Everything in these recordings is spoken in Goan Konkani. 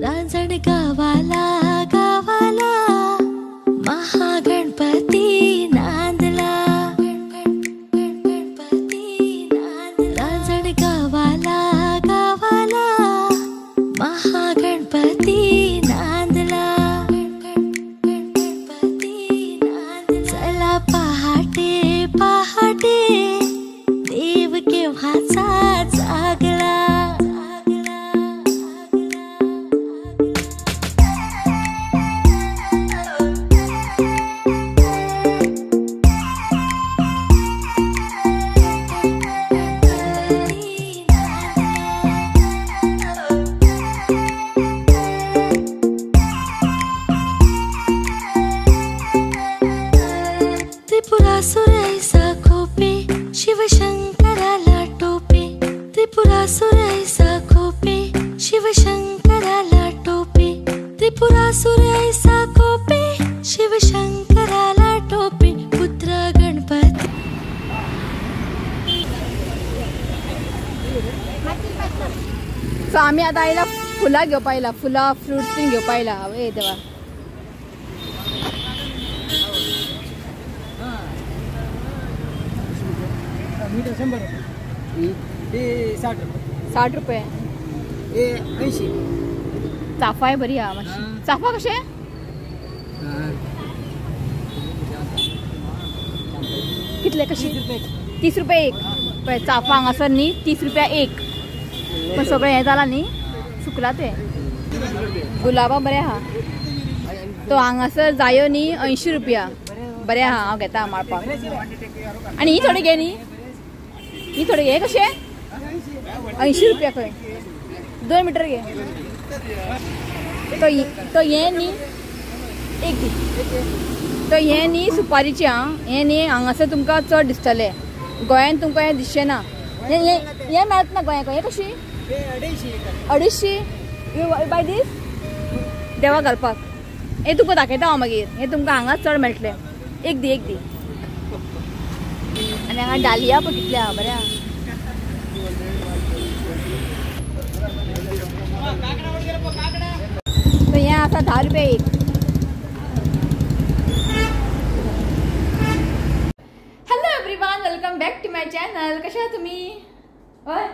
रांजण गावाला गावाला महागणपती नांदला गणपती नांदला रांजण गावाला गावाला महागणपती नांदला गणपती नांदला। चला पहाटे पहाटे देव केव्हाचा जागला। त्रिपुरासुर ऐसा खोपे शिवशंकराला टोपे त्रिपुरासुर ऐसा खोपे शिवशंकराला टोपे त्रिपुरासुर ऐसा खोपे शिवशंकराला टोपे पुत्र गणपती। सो आमी आतां आयला फुलां घेवपा आयला, फुलां फ्रुट्स बीन घेवपा आयला। आवय देवा, मीटर 100 रुपये, ते 60 रुपये, 60 रुपये, हे 80। चाफाय बरी आहा मातशी। चाफा कशें? कितले कशी? 30 रुपये एक। पळय चाफा हांगासर न्ही 30 रुपया एक, पण सगळें हें जालां न्ही, सुकलां तें। गुलाबा बरें आहा, तो हांगासर जायो न्ही 80 रुपया, बरें आहा, हांव घेता माळपाक। आनी ही थोडी घे न्ही, ही थोडी घे। कशें? 80 रुपया खंय, 2 मिटर घे। तो तो हें न्ही एक दी, तो हें न्ही सुपारीचें आं, हें न्ही हांगासर तुमकां चड दिसतलें, गोंयांत तुमकां हें दिसचें ना। हें मेळत ना गोंयांत। हें कशी? 250 बाय दीस देवा घालपाक। हें तुमकां दाखयता हांव मागीर, हें तुमकां हांगाच चड मेळटलें। एक दी, एक दी। आनी हांगा डालिया पळय कितले आहा, बरें आहा। तो हें आसा 10 रुपया एक। Hello everyone, welcome back to my channel. कशे आहा तुमी? हय,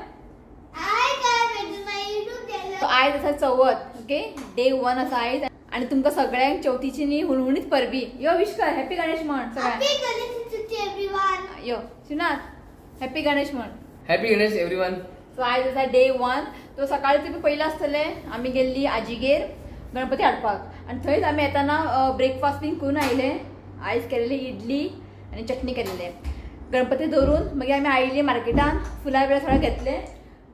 आयज आसा चवथ, ओके, डे 1 आसा आयज। आनी तुमकां सगळ्यांक चवथीची न्ही हुनहुनीत परबी। यो विश कर, हॅपी गणेश म्हण सगळ्यांक। यो शिवनाथ, हॅपी गणेश म्हण। Happy Ganesh everyone. सो आयज आसा डे 1। तो सकाळी तुमी पयलें आसतलें, आमी गेल्ली आजीगेर गणपती हाडपाक, आनी थंयच आमी येताना ब्रेकफास्ट बीन करून आयले। आयज केलेली इडली आनी चटणी केलेले। गणपती दवरून मागीर आमी आयली मार्केटान, फुलां बिलां थोडें घेतले,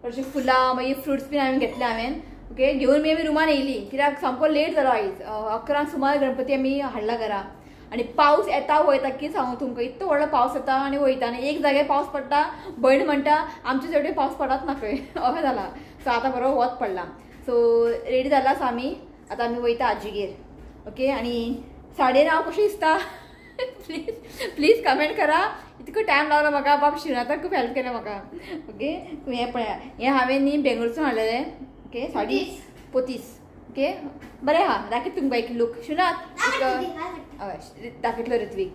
हरशीं फुलां मागीर फ्रुट्स बीन हांवें घेतले हांवें। ओके, घेवन मागीर आमी रुमान येयली, कित्याक सामको लेट जालो आयज। 11 सुमार गणपती आमी हाडला घरा। आनी पावस येता वयता की सांगू तुमकां, इतलो व्हडलो पावस येता आनी वयता, आनी एक जाग्यार पावस पडटा, भयण म्हणटा आमचे चेडे पावस पडत ना खंय, अशें जाला। सो आतां बरो वत पडला। सो रेडी जाला सो आमी आतां आमी वयता आजीगेर। ओके, आनी साडयेन हांव कशें दिसता प्लीज प्लीज कमेंट करा। इतको टायम लागलो म्हाका, बाब शिवनाथाक खूब हेल्प केलें म्हाका। ओके, हें पळया, हें हांवें न्ही बेंगळूरसून हाडलेलें। ओके, साडी पोतीस। ओके, बरें आहा, दाखयता तुमकां एक लूक। शिवनाथ हय दाखयतलो ऋत्वीक।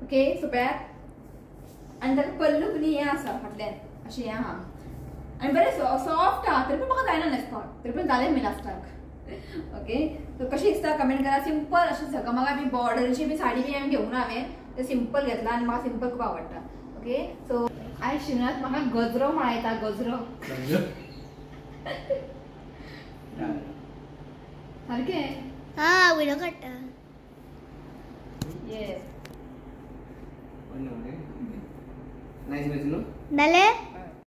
ओके, सो पळयात, आनी ताका पल्लू न्ही हें आसा फाटल्यान अशें हें आहा, आनी बरें सॉफ्ट आहा, तरी पण म्हाका जायना न्हेसपाक, तरी पण जालें मी लास्टाक। ओके, सो कशें दिसता कमेंट करा। सिंपल अशें झगमगा बी बॉर्डरची बी साडी बी हांवें घेवंक ना, हांवें तें सिंपल घेतलां आनी म्हाका सिंपल खूब आवडटा। ओके, सो आयज शिवनाथ म्हाका गजरो माळयता, गजरो सारकें। हां, विडो काडटा। येस,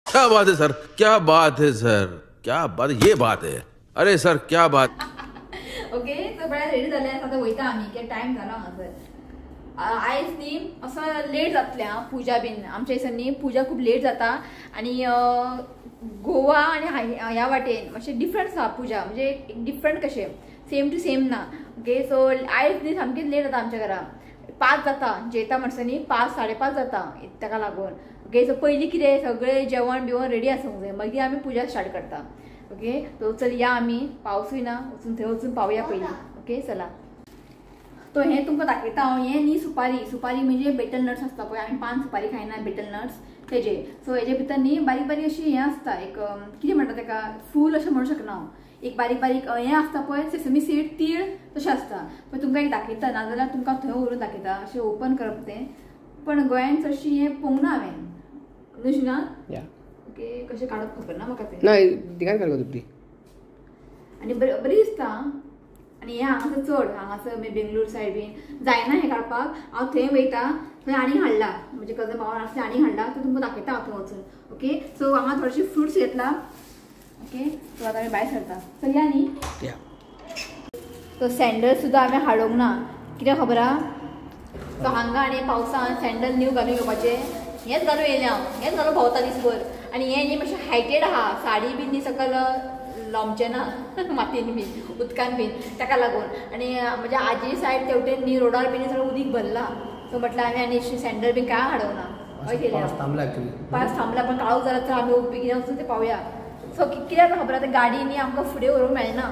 क्या बात है सर, क्या बात है सर, क्या बात, ये बात है, अरे सर क्या बात। ओके, सो पळय रेडी जाले आतां वयता आमी, कित्याक टायम जाला हांगासर। आयज न्ही असो लेट जातलें आं पुजा बीन, आमच्या दिसांनी न्ही पुजा खूब लेट जाता। आनी गोवा आनी ह्या वाटेन मातशें डिफरंट आसा पुजा, म्हणजे डिफरंट कशें, सेम टू सेम ना। ओके, सो आयज न्ही सामकें लेट जाता आमच्या घरा। 5 जाता जेता म्हणसर न्ही 5 साडे 5 जाता ताका लागून. ओके सो पयलीं कितें सगळें जेवण बिवण रेडी आसूंक जाय, मागीर आमी पुजा स्टार्ट करता. ओके सो चल या आमी, पावसूय ना, वचून थंय वचून पावया पयलीं. ओके चला तो हें तुमकां दाखयता हांव. हें न्ही सुपारी, सुपारी म्हणजे बेटल नट्स आसता पळय, आमी पान सुपारी खायना बेटल नट्स तेजे. सो हेजे भितर न्ही बारीक बारीक अशी हें आसता, एक कितें म्हणटा तेका, फूल अशें म्हणूं शकना हांव, एक बारीक बारीक हें आसता पळय सेसमी सीड, तीळ तशें आसता. पण तुमकां एक दाखयता, नाजाल्यार तुमकां थंय व्हरून दाखयता अशें ओपन करप तें. पण गोंयान चडशी हें पळोवंक ना हांवें, न्हू ना. ओके कशें काडप खबर ना म्हाका तें. आनी बरी दिसता. आनी हें हांगासर चड हांगासर बेंगलोर सायड बीन जायना हें काडपाक. हांव थंय वयता, थंय आनी हाडला, म्हजे कजन भावान आसले आनी हाडला, तो तुमकां दाखयता हांव थंय वचून. ओके सो हांगा थोडेशे फ्रुट्स घेतला. ओके सो आतां आमी भायर सरता, चलया न्ही. सो सँडल सुद्दां हांवें हाडूंक ना, कित्याक खबर आहा, सो हांगा आनी पावसान सँडल न्यू घालून येवपाचें, हेंच घालून येयलें हांव, हेंच घालून भोंवता दीसभर. आनी हें न्ही मातशें हायटेड आहा, साडी बीन न्ही सकल लोमचें ना मातयेन बीन उदकान बीन, ताका लागून. आनी म्हज्या आजी सायड तेवटेन न्ही रोडार बीन सगळें उदीक भरलां, सो म्हटल्यार आमी आनी सँडल बीन कांय हाडूंक ना. हय केलें पावस थांबला, पण काळोख जाला तर आमी बेगीन वचून ते पावया. सो कित्याक खबर आतां गाडी न्ही आमकां फुडें व्हरूंक मेळना,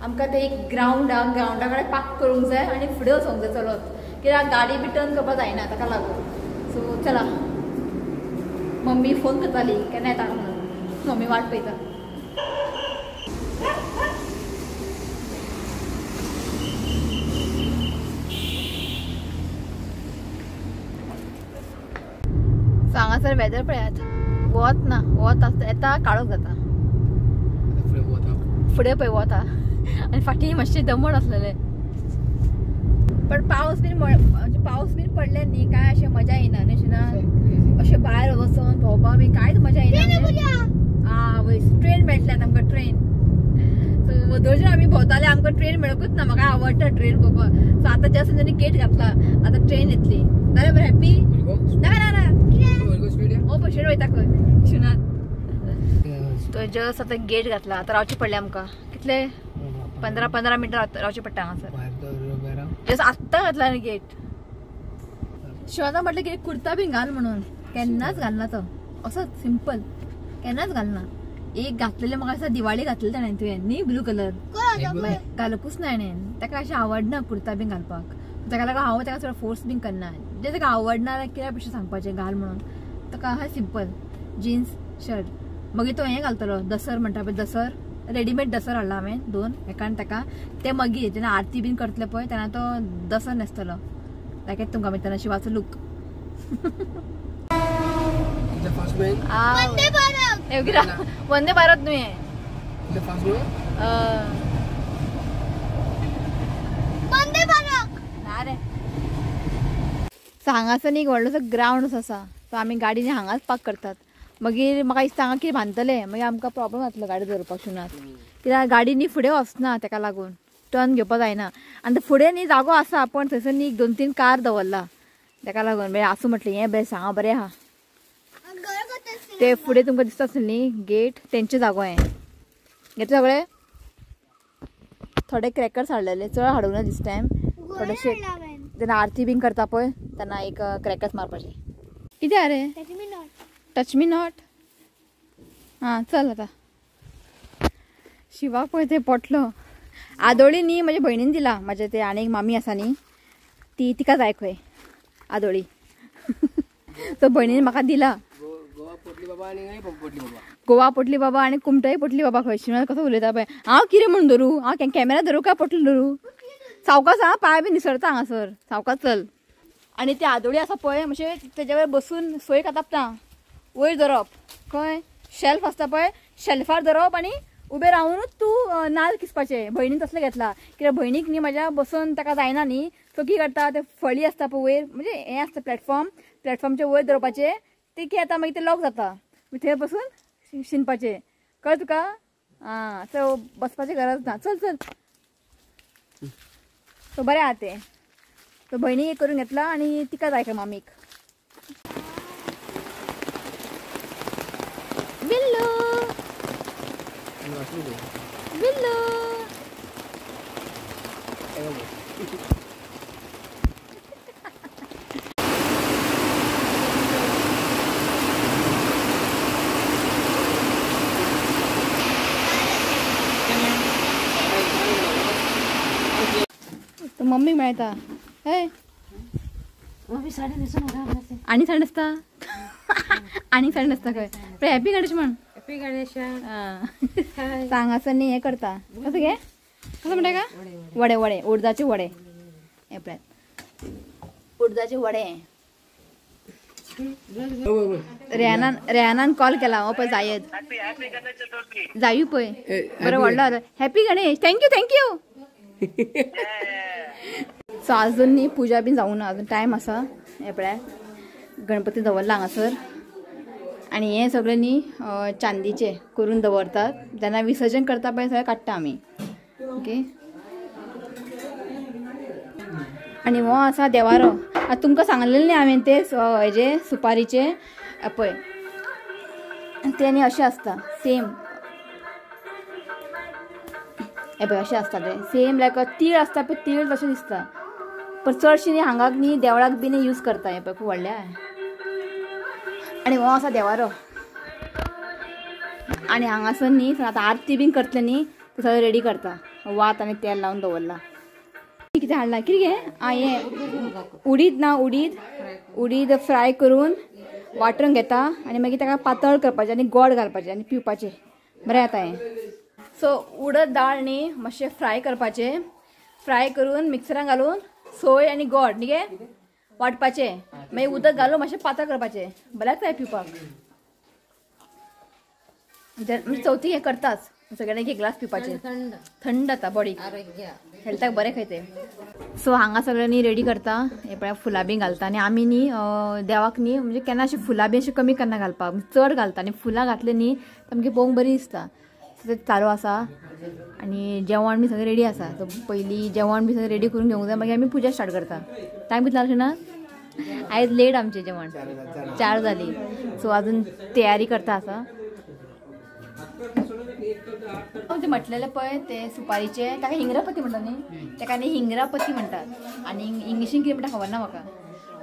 आमकां ते एक ग्रावंड आहा, ग्रावंडा कडेन पार्क करूंक जाय आनी फुडें वचोंक जाय चलत, कित्याक गाडी बी टर्न करपाक जायना ताका लागून. सो चला, मम्मी फोन करताली केन्ना येता म्हणून, मम्मी वाट पळयता. सो हांगासर वेदर पळयात, वत ना, वत आसता येता काळोख जाता, फुडें पळय वता आनी फाटीं मातशें दमण आसलेलें. पण पावस बीन म्हणजे पावस बीन पडले न्ही काय अशें मजा येना न्ही ना, अशें भायर वचोन भोंवपाक बी कांयच मजा येना. आवय ट्रेन मेळटली आतां आमकां, ट्रेन. सो वदोळच्यान आमी भोंवताले, आमकां ट्रेन मेळकूच ना, म्हाका आवडटा ट्रेन पळोवपाक. सो आतां जस्ट तेणी गेट घातला, आतां ट्रेन येतली. जालें बरें हॅप्पी? ना ना ना हो पयशे वयता खंय शिनात. तो जस्ट आतां गेट घातला, आतां रावचें पडलें आमकां कितले 15-15 मिनटां रावचें पडटा हांगासर. जस्ट आत्तां घातला न्ही गेट. शिवाजा म्हटलें कितें कुर्ता बीन घाल म्हणून, केन्नाच घालना तो, असोच सिंपल केन्नाच घालना. एक घातलेलें म्हाका दिसता दिवाळी घातलें ताणें तुवें न्ही, ब्लू कलर घालकूच ना हाणें, ताका अशें आवडना कुर्ता बीन घालपाक, ताका लागून हांव ताका चड फोर्स बीन करना. जें ताका आवडना जाल्यार कित्याक पेक्षा सांगपाचें घाल म्हणून, ताका आहा सिंपल जिन्स शर्ट. मागीर तो हें घालतलो दसर म्हणटा पळय, दसर रेडीमेड दसर हाडला हांवें दोन एकान ताका, ते मागीर जेन्ना आरती बीन करतले पळय तेन्ना तो दसर न्हेसतलो. दाखयता तुमकां मागीर तेन्ना शिवाचो लूक. वंदे भारत न्हू हें, ना रे. सो हांगासर न्ही एक व्हडलोसो ग्रावंड आसा, सो आमी गाडी हांगाच पार्क करतात. मागीर म्हाका दिसता हांगा कितें बांदतले, मागीर आमकां प्रॉब्लम जातलो गाडी दवरपाक शिनात, कित्याक गाडी न्ही फुडें वचना, ताका लागून टर्न घेवपाक जायना. आनी फुडें न्ही जागो आसा, पण थंयसर न्ही 2-3 कार दवरला, ताका लागून बरें आसूं म्हटलें हें बेस्ट हांगा बरें आहा. ते फुडें तुमकां दिसता आसतलें न्ही गेट, तेंचे जागो हें घेतले सगळे. थोडे क्रॅकर्स हाडलेले, चड हाडूंक ना दीस टायम, थोडेशे जेन्ना आरती बीन करता पळय तेन्ना एक क्रॅकर्स मारपाचे. कितें आरे टच मी not. हां चल आतां शिवाक पळय ते पोटलो आदोळी न्ही म्हज्या भयणीन दिला, म्हाजे ते आनी एक मामी आसा न्ही ती, तिका जाय खंय आदोळी. तो भयणीन म्हाका दिला. गोवा पोटली बाबा आनी कुमटय पोटली बाबा. खंय शिवान कसो उलयता पळय, हांव कितें म्हणून धरू, हांव कॅमेरा धरू काय पोटली धरू? सावकाश आं, पांय बी निसरता हांगासर, सावकाश चल. आनी ते आदोळी आसा पळय मातशें तेज्या वयर बसून सोय खाताप ना, वयर धरप खंय शेल्फ आसता पळय, शेल्फार धरप आनी उबें रावुनूच तूं नाल्ल किसपाचें. भयणीन तसलें घेतला, कित्याक भयणीक न्ही म्हाज्या बसून ताका जायना न्ही, सो कितें करता ते फळी आसता पळय वयर, म्हणजे हें आसता प्लॅटफॉर्म, प्लॅटफॉर्मचे वयर दवरपाचें, ते कितें जाता मागीर ते लॉक जाता, मागीर थंय बसून शिनपाचें. कळ्ळें तुका? आं सो बसपाची गरज ना, चल चल. सो बरें आहा तें. सो भयणीक एक करून घेतला आनी तिका जाय खंय मामीक. बिल्लू बिल्लू मम्मी मेळटा. हय आनी साडी न्हेसता, आनी साडी न्हेसता खंय. पळय हॅपी गणेश म्हण. हॅपी गणेश. हांगासर न्ही हें करता कसं गे, कसं म्हणटा का वडे, वडे उडदाचे वडे. हे पळयात उडदाचे वडे. रेहानान रेहानान कॉल केला हो पळय जायत जायू पळय बरें व्हडलो. Happy Ganesh. Thank you thank you. So अजून न्ही पुजा बीन जावंक ना, अजून टायम आसा. हे पळयात गणपती दवरला हांगासर. आनी हे सगळें न्ही चांदीचे करून दवरतात, जेन्ना विसर्जन करता पळय सगळें काडटा आमी. ओके आनी हो आसा देवारो. आतां तुमकां सांगलेलें न्ही हांवें ते हेजे सुपारीचे पळय ते आनी अशें आसता सेम. हे पळय अशें आसता ते सेम लायक तीळ आसता पळय, तीळ तशें दिसता. पण चडशें न्ही हांगाक न्ही देवळाक बी न्ही यूज करता. हे पळय खूब व्हडलें. आनी हो आसा देवारो. आनी हांगासर न्ही आतां आरती बीन करतले न्ही ते सगळें रेडी करता. वात आनी तेल लावन दवरला. कितें हाडला कितें गे? आं हें उडीद ना, उडीद उडीद फ्राय करून वांटून घेता आनी मागीर ताका पातळ करपाचें आनी गोड घालपाचें आनी पिवपाचें. बरें जाता हें. सो उडद दाळ न्ही मातशें फ्राय करपाचें, फ्राय करून मिक्सरान घालून सोय आनी गोड न्ही गे वांटपाचें, मागीर उदक घालून मातशें पातळ करपाचें. बरें जाता पिवपाक. म्हणजे चवथीक हें करताच सगळ्यांनी एक ग्लास पिवपाचें, थंड जाता बॉडीक, हेल्थाक बरें खंय तें. सो हांगा सगळ्यांनी रेडी करता. हे पळय फुलां बी घालता. आनी आमी न्ही देवाक न्ही म्हणजे केन्ना अशीं फुलां बी अशीं कमी करना घालपाक, चड घालता. आनी फुलां घातलीं न्ही सामकी पळोवंक बरी दिसता. सो तें चालू आसा. आनी जेवण बी सगळें रेडी आसा. सो पयलीं जेवण बी सगळें रेडी करून घेवंक जाय, मागीर आमी पुजा स्टार्ट करता. टायम कितलो जालो ना? आयज लेट आमचें जेवण, 4 जालीं. सो अजून तयारी करता आसा. ते म्हटलेले पळय ते सुपारीचे ताका हिंग्रापती म्हणटा न्ही, ताका न्ही हिंग्रापती म्हणटात. आनी इंग्लिशीन कितें म्हणटा खबर ना म्हाका.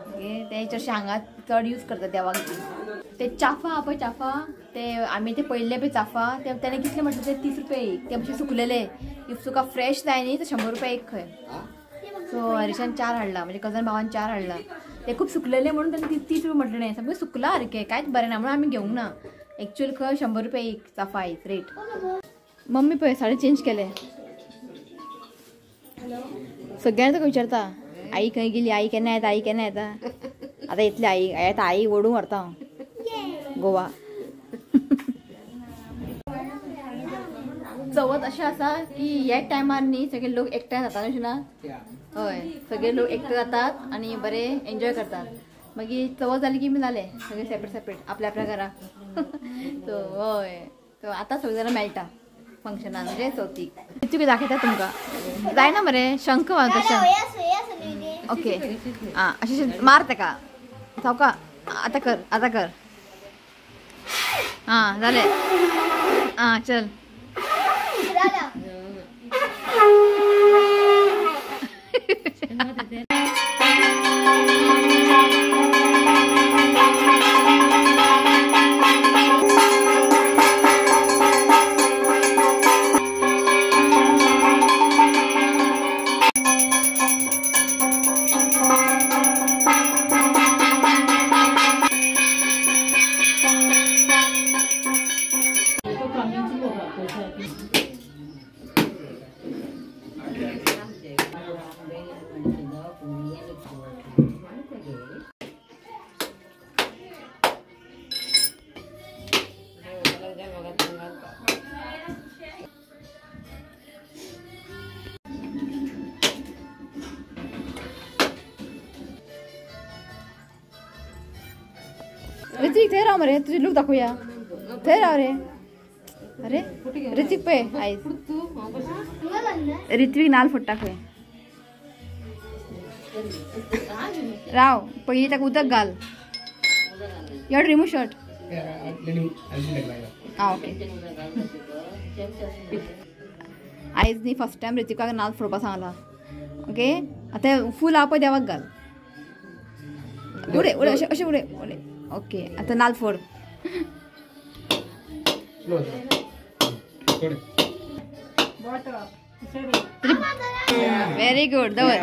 ओके ते चडशे हांगा चड यूज करतात देवाक. ते चाफा पळय चाफा, ते आमी ते पयले पळय चाफा ते तेणें कितले म्हटलें ते 30 रुपया एक. ते मातशे सुकलेले, if तुका फ्रेश जाय न्ही तर 100 रुपया एक खंय. सो हरीशान 4 हाडला, म्हणजे कजन भावान 4 हाडला. ते खूब सुकलेले म्हणून ताणें 30 रुपया म्हटलें. सामकें सुकला सारकें कांयच बरें ना म्हणून आमी घेवंक ना. एक्चुअल खंय 100 रुपया एक चाफा एक रेट. मम्मी पळय साडी चेंज केले. सगळ्यांना ताका विचारता आई खंय गेली, आई केन्ना येता, आई केन्ना येता. आतां येतली आई, आतां आई ओडूंक व्हरता हांव गोवा. चवथ अशें आसा की ह्या टायमार न्ही सगळे लोक एकठांय जाता अशें ना? हय सगळे लोक एकठांय जातात आनी बरे एन्जॉय करतात. मागीर चवथ जाली की जालें सगळे सेपरेट सेपरेट आपल्या आपल्या घरा. सो हय सो आतां सगळीं जाणां मेळटा फंक्शनाक म्हणजे चवथीक. तुका दाखयता तुमकां जायना मरे शंख मारता शंख. ओके आं अशें मार ताका सावका. आतां कर आतां कर. आं जालें. आं चल. ऋतिक थंय राव मरे, तुझे लूक दाखोवया. थंय राव रे. अरे ऋतिक पळय आयज ऋत्विक नाल फोडटा खंय. राव पयलीं ताका उदक घाल. यड रिमूव शर्ट. आं ओके. आयज न्ही फर्स्ट टायम ऋतिकाक नाल फोडपा सांगला. ओके आतां फूल आहा पळय देवाक घाल. उडय उडय अशें अशें उडय उडय. ओके आतां नाल फोड. व्हेरी गुड दवर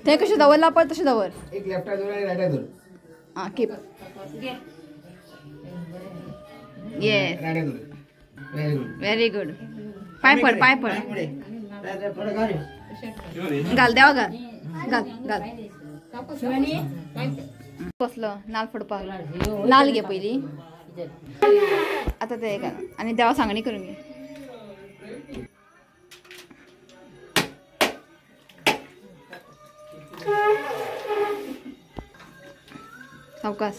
थंय कशें दवरला पळय तशें दवर. एक लेफ्टाक दवर आनी रायटाक दवर. आं कीप. येस व्हेरी गुड. पांय पड पांय पड. घाल देवा घाल घाल घाल. कसलो नाल फोडपाक नाल घे पयली. आतां ते घाल आनी देवा सांगणी करून घे. सावकाश.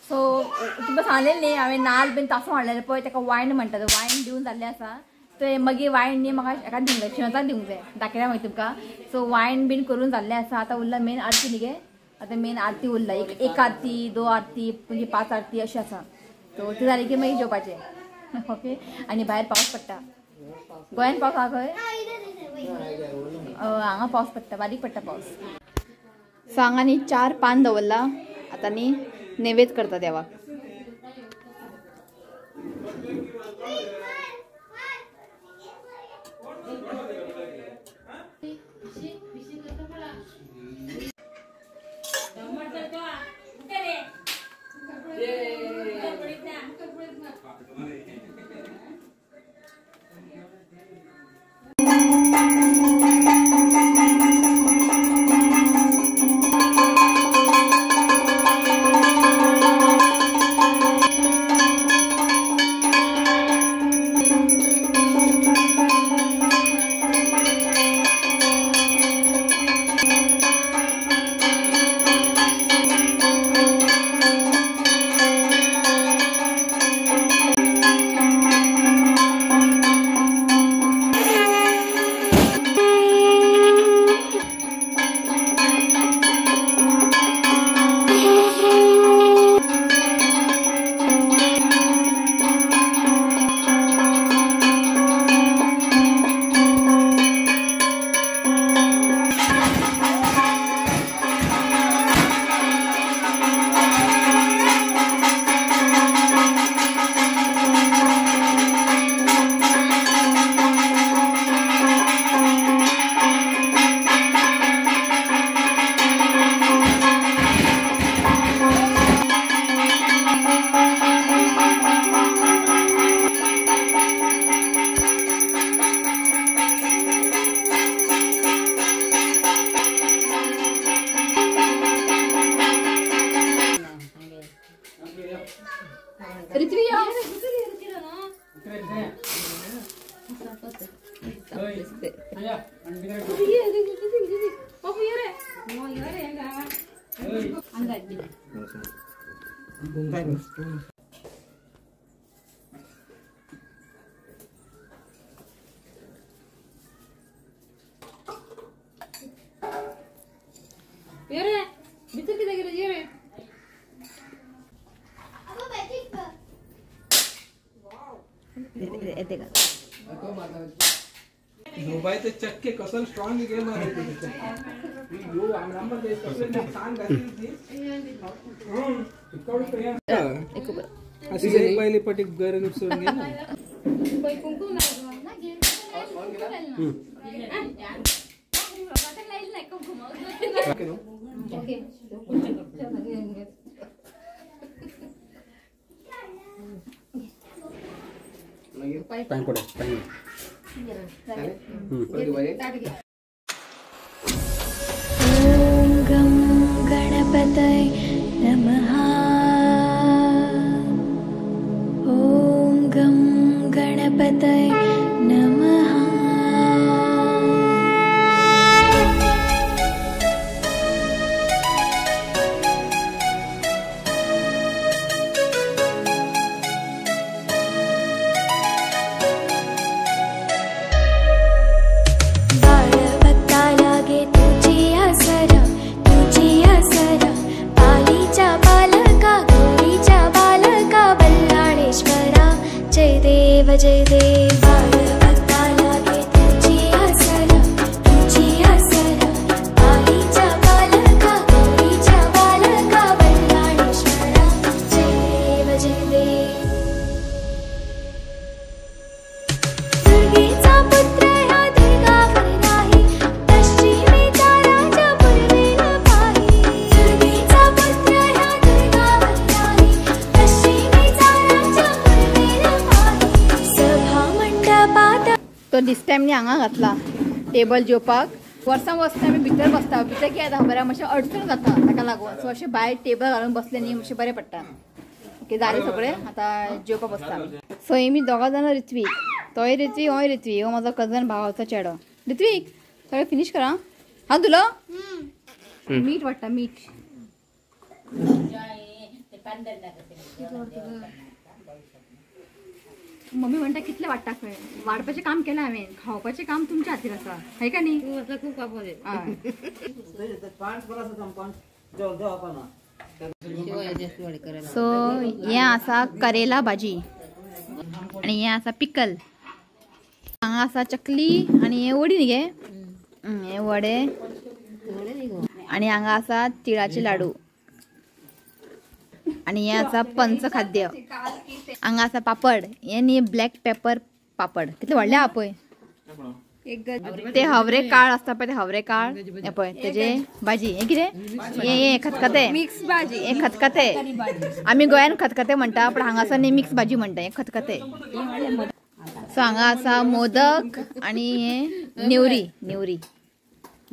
सो तुमकां सांगलें न्ही हांवें नाल बीन तासो हाडलेले पळय ताका वायन म्हणटात. वायन दिवन जाल्लें आसा. ते मागीर वायन न्ही म्हाका हेका दिवंक जाय, शिनोताक दिवंक जाय, दाखयल्या मागीर तुमकां. सो वायन बीन करून जाल्लें आसा. आतां उरला मेन आरती न्ही गे. आतां मेन आरती उरला. एक आरती, 2 आरती, मागीर 5 आरती अशें आसा. सो ती जाली की मागीर जेवपाचें. ओके. आनी भायर पावस पडटा. गोंयान पावस आहा खंय? हांगा पावस पडटा, बारीक पडटा पावस. सो हांगा न्ही 4 पान दवरला. आतां न्ही नैवेद्य करता देवाक. बाय ते चक्के कसल स्ट्रॉंग गेम आहे यो आम नंबर दे कसले सांग घातली ती अशी एक पहिले पटी गरम सोडून घे ना पै कुंकू ना घे ओके ॐ गं गणपतये नमः। ॐ गं गणपतये नमः। जय देव बाळ लागे तुझी आसरा तुझी आसरा पालीच्या बालका गौरीच्या बालका बल्लाळेश्वरा जय देव जय देव। दुर्गेचा पुत्र ह्या दुर्गावर नाही पश्चिमेचा राजा पूर्वेला पाही। दुर्गेचा पुत्र ह्या दुर्गावर नाही पश्चिमेचा राजा पूर्वेला पाही। तो दिस टायम न्ही हांगा घातला टेबल जेवपाक। वर्सां वर्सां आमी भितर बसता भितर कितें जाता खबर मातशें अडचण जाता ताका लागून। सो अशें भायर टेबल घालून बसले न्ही मातशें बरें पडटा। ओके जालें सगळें आतां जेवपाक बसता आमी। सो आमी दोगां जाणां ऋत्वीक, तोय ऋत्वीक होय ऋत्वीक, हो म्हजो कजन भावाचो चेडो ऋत्वीक। सगळें फिनीश करा हांव तुलो मीठ वाडटा मीठ। मम्मी म्हणटा कितले वाडटा खंय वाडपाचें काम केलां हांवें, खावपाचें काम तुमच्या हातीर आसा हय का न्ही? सो हें आसा करेला भाजी आनी हें आसा पिकल, हांगा आसा चकली आनी हें वडी न्ही गे, हें वडे आनी हांगा आसा तिळाचे लाडू आनी हें आसा पंचखाद्य। हांगा आसा पापड, हें न्ही ब्लॅक पेपर पापड कितले व्हडले आहा पळय ते हवरे काळ आसता पळय ते हवरे काळ हें पळय तेजे भाजी। हें कितें हें हें खतखतें मिक्स भाजी, हें खतखतें आमी गोंयान खतखतें म्हणटा पण हांगासर न्ही मिक्स भाजी म्हणटा हें खतखतें। सो हांगा आसा मोदक आनी हें नेवरी नेवरी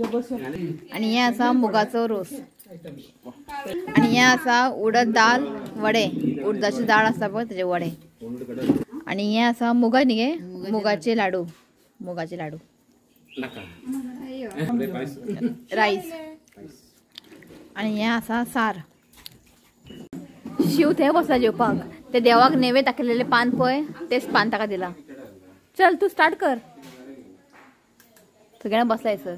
आनी हें आसा मुगाचो रोस आनी हें आसा उडद दाल वडे, उडदाची दाळ आसता पळय तेजे वडे आनी हें आसा मुगा न्ही गे मुगाचे लाडू, मुगाचे लाडू रायस आनी हें आसा सार। शिव थंय बसला जेवपाक, ते देवाक नेवे दाखयलेलें पान पळय तेच पान ताका दिलां। चल तूं स्टार्ट कर, सगळ्यांना बसलाय सर।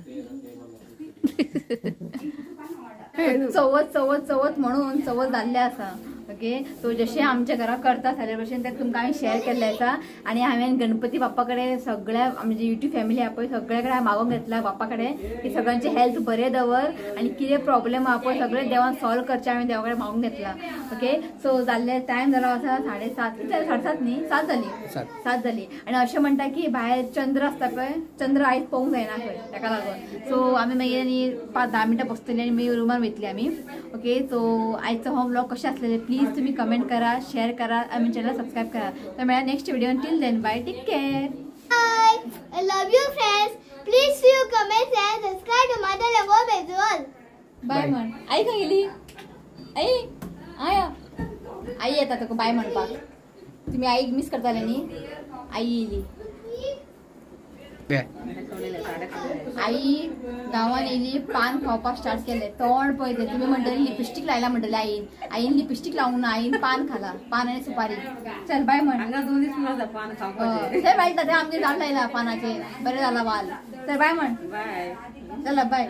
चवथ चवथ चवथ म्हणून चवथ जाल्लें आसा। ओके सो जशें आमच्या घरा करता सेलिब्रेशन तें तुमकां हांवें शेअर केल्लें आसा आनी हांवें गणपती बाप्पा कडेन सगळ्या आमची युट्यूब फॅमिली आहा पळय सगळ्या कडेन मागोवंक घेतला बाप्पा कडेन की सगळ्यांचे हेल्थ बरें दवर आनी कितें प्रॉब्लेम आहा पळय सगळें देवान सॉल्व करचें हांवें देवा कडेन मागूंक घेतला। ओके सो जाल्ले टायम जालो आसा 7:30, कितें 7:30 न्ही 7 जाली, 7 जाली आनी अशें म्हणटा की भायर चंद्र आसता पळय चंद्र आयज पळोवंक जायना खंय ताका लागून। सो आमी मागीर आनी 5-10 मिनटां बसतली आनी मागीर रुमान वयतली आमी। ओके सो आयचो हो व्लॉग कशें आसलेले प्लीज तुम्ही कमेंट करा, शेअर करा आणि चॅनल सबस्क्राइब करा। तर मिळा next video, till then bye, take care, bye. I love you friends, please you comment and subscribe to my channel. Bye म्हण। आई खंय गेली? आई आया आई येता तुका बाय म्हणपाक। तुम्ही आईक मिस करताले न्ही? आई येयली, आई गांवान येयली पान खावपाक स्टार्ट केलें। तोंड पळय तुमी म्हणटली लिपस्टीक लायला म्हणटली आईन, आईन लिपस्टीक लावूंक ना, आईन पान खाला, पान आनी सुपारी। चल बाय म्हण। थंय मेळटा तें आमगेर झाड लायला पानाचें, बरें जाला वाल। चल बाय म्हण, चला बाय।